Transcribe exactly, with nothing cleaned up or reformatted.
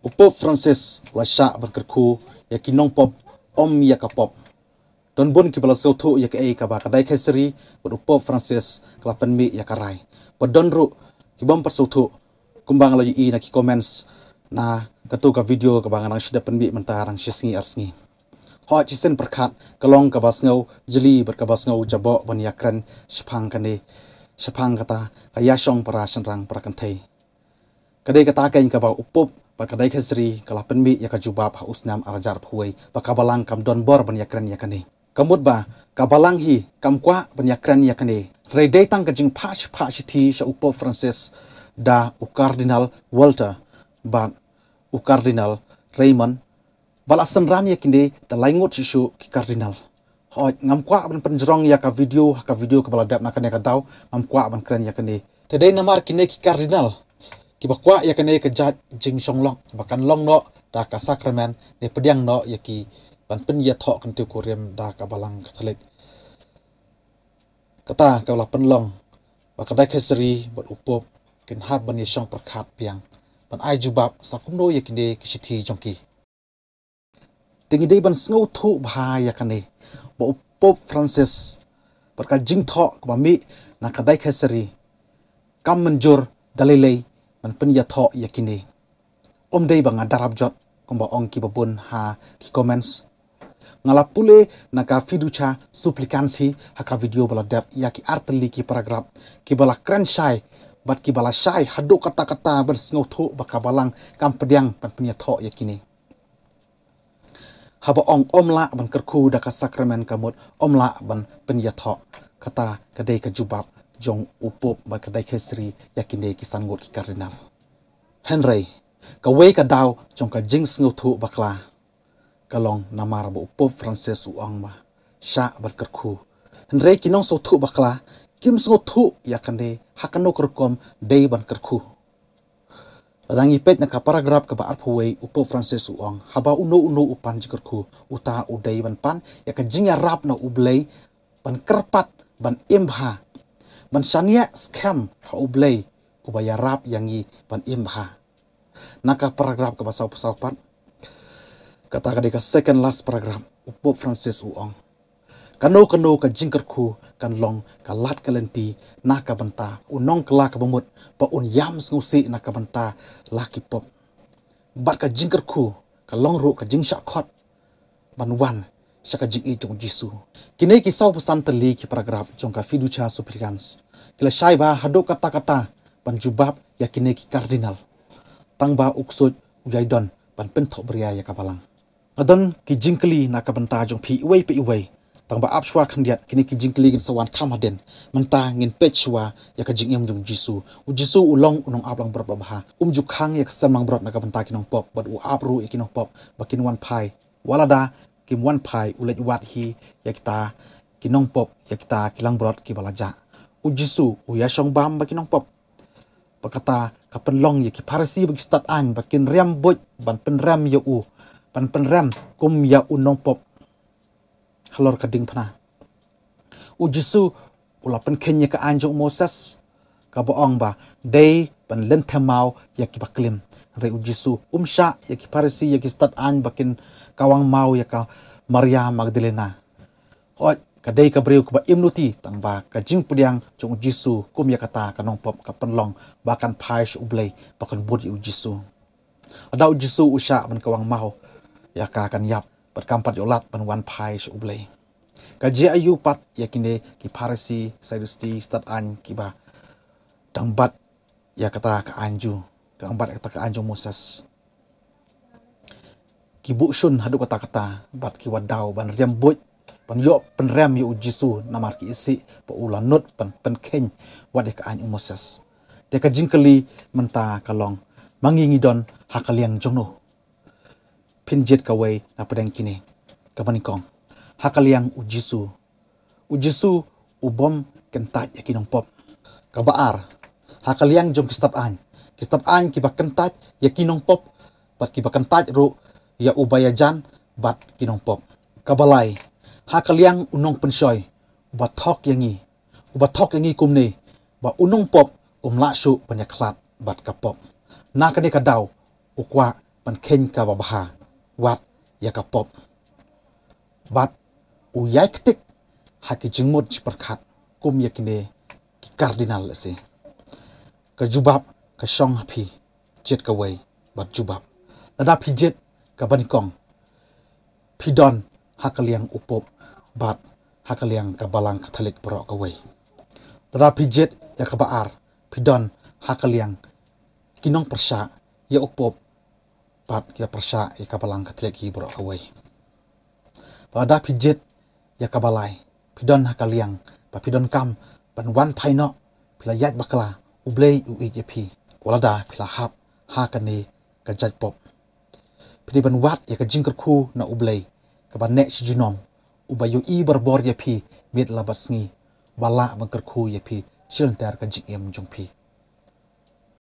U Pope Francis u la shah ban kyrkhu ïa ki nongpop, ym ïa ka pop. Don bun kiba la sngewthuh ïa kaei kaba ka Dei Khaisari bad u Pope Francis ka la pynmih ïa ka rai. Bad don ruh ki bym pat sngewthuh, kumba nga la ïohi na ki comments na katu ka video kaba nga dang shu dep pynmih mynta dang shi sngi ar sngi. Hooid, shisien pyrkhat ka long kaba sngew jli bad kaba sngew jaboh ban ïakren shaphang kane, shaphang kata ka ïashong para shynrang para kynthei. Ka dei kata keiñ kaba u Pope bad ka Dei Khaisari ka la pynmih ïa ka jubab ha u snem ar hajar arphew wei ba ka Balang kam don bor ban ïakren ïa kane. Ka mut ba ka Balang hi kam kwah ban ïakren ïa kane. Hynrei dei tang ka jingphah shiphah shithi sha u Pope Francis da u Cardinal Walter bad u Cardinal Raymond, ba la synran ïa kine da lai ngut shuh shuh ki Cardinal. Hooid, ngam kwah ban pynjrong ïa ka video ha ka video kaba la dep na kane ka daw, ngam kwah ban kren ïa kane. Te dei namar kine ki Cardinal kiba kwah ïa kane ka jait jingshong lok ba kan long noh da ka sakramen ne pdiang noh ïa ki ban pynïathoh kyntiew kurim da ka Balang Katholik. Kata ka la pynlong ba ka Dei Khaisari bad u Pope kin hap ban ïashong pyrkhat biang ban ai jubab sa kumno ïa kine ki shithi jong ki. Te ngi dei ban sngewthuh bha ïa kane ba u Pope Francis bad ka jingthoh kaba mih na ka Dei Khaisari kam mynjur da lei lei ban pynïathoh ïa kine. Ym dei ba nga darap jot kumba ong kiba bun ha ki comments. Nga la pule na ka Fiducia Supplicans hi ha ka video ba la dep ïa ki artylli ki paragraph kiba la kren shai bad kiba la shai haduh katta katta ban sngewthuh ba ka Balang kam pdiang ban pynïathoh ïa kine. Haba ong ym lah ban kyrkhu da ka sakramen ka mut ym lah ban pynïathoh. Kata ka dei ka jubab jong u Pope bad ka Dei Khaisari ïa kine ki san ngut ki Cardinal. Hynrei kawei ka daw jong ka jingsngewthuh bakla ka long namar ba u Pope Francis u ong ba shah ban kyrkhu. Hynrei ki nongsngewthuh bakla kim sngewthuh ïa kane ha kano ka rukom dei ban kyrkhu. Lada ngi peit na ka paragraph kaba arphew wei, u Pope Francis u ong haba uno uno u pan jingkyrkhu, uta u dei ban pan ïa ka jingïarap na U Blei, ban kyrpad, ban im bha, ban shaniah skhem ha U Blei uba ïarap ïa ngi ban im bha. Na ka paragraph kaba sawphew saw pat, kata ka dei ka second last paragraph, u Pope Francis u ong kano kano ka jingkyrkhu kan long ka lad ka lynti na ka bynta u nongkylla kaba mut ba un ïam sngewsih na ka bynta la ki pop. Bad ka jingkyrkhu ka long ruh ka jingshah khot ban wan sha ka jingïeit jong u Jisu. Kine ki sawphew san tylli ki paragraph jong ka Fiducia Supplicans ki la shai bha haduh katta katta ban jubab ïa kine ki Cardinal, tang ba u ksuid u ïai don ban pynthohbria ïa ka Balang. Nga don ki jingkylli na ka bynta jong phi iwei pa iwei. Tang ba ap shuwa khyndiat kine ki jingkylli kin sa wan kham hadien. Mynta ngin peit shuwa ïa ka jingim jong u Jisu. U Jisu u long u nongap langbrot babha. Um ju khang ïa ka sem langbrot na ka bynta ki nongpop bad u ap ruh ïa ki nongpop ba kin wan phai. Wat lada kim wan phai, u leit wad hi ïa kita ki nongpop, ïa kita ki langbrot kiba la jah. U Jisu u ïashong bam bad ki nongpop. Ba kata ka pynlong ïa ki Pharisi bad ki stad aiñ ba kin riam buit ban pynrem ïa u, ban pynrem kum ïa u nongpop halor ka diengphna. U Jisu u la pynkheiñ ïa ka aiñ jong u Moses kaba ong ba dei ban lynthem maw ïa kiba klim. Hynrei u Jisu um shah ïa ki Pharisi, ïa ki stad aiñ ba kin kawang maw ïa ka Maria Magdalena. Hooid, ka dei ka briew kaba im nuti, tang ba ka jingpdiang jong u Jisu kum ïa kata ka nongpop ka pynlong ba kan phai sha U Blei, ba kan bud ïa u Jisu. Lada u Jisu u shah ban kawang maw ïa ka, kan ïap bad kam pat ïoh lad ban wan phai sha U Blei. Ka jia aïu pat ïa kine ki Pharisi, Sadusi, stad aiñ kiba dang bat ïa kata ka aiñ ju, dang bat ïa kata ka aiñ jong u Moses? Ki buh shun haduh katta katta bad ki wad daw ban riam buit, ban ïoh pynrem ïa u Jisu, namar ki isih ba u la nud ban pynkheiñ wat ïa ka aiñ u Moses. Te ka jingkylli mynta ka long, ma ngi ngi don ha ka liang jong no? Phin jied kawei na pdeng kine. Kaba nyngkong, ha ka liang u Jisu. U Jisu u bym kyntait ïa ki nongpop. Kaba ar, ha ka liang jong ki stad aiñ. Ki stad aiñ kiba kyntait ïa ki nongpop bad kiba kyntait ruh ïa uba ïajan bad ki nongpop. Kaba lai, ha ka liang u nongpynshoi uba thok ïa ngi, uba thok ïa ngi kumne ba u nongpop um lah shuh ban ïakhlad bad ka pop. Na kane ka daw u kwah ban kheiñ kaba bha, wat ïa ka pop. Bad u ïai ktik ha ki jingmut jingpyrkhat kum ïa kine ki kardinal lehse. Ka jubab ka shong ha phi, jied kawei bad jubab. Lada phi jied kaba nyngkong, phi don ha ka liang u pop bad ha ka liang ka Balang Katholik baroh kawei. Lada phi jied ïa kaba ar, phi don ha ka liang ki nongpyrshah ïa u pop bad kiba pyrshah ïa ka Balang Katholik hi baroh kawei. Bad lada phi jied ïa kaba lai, phi don ha ka liang ba phi donkam ban wan phai noh, phi la ïaid bakla, U Blei u ïeit ïa phi. Wat lada phi la hap ha kane ka jaitbynriew, phi dei ban wad ïa ka jingkyrkhu na U Blei kaba neh shi junom, uba ïohi barabor ïa phi miet la bad sngi, ba lah ban kyrkhu ïa phi shi lynter ka jingim jong phi.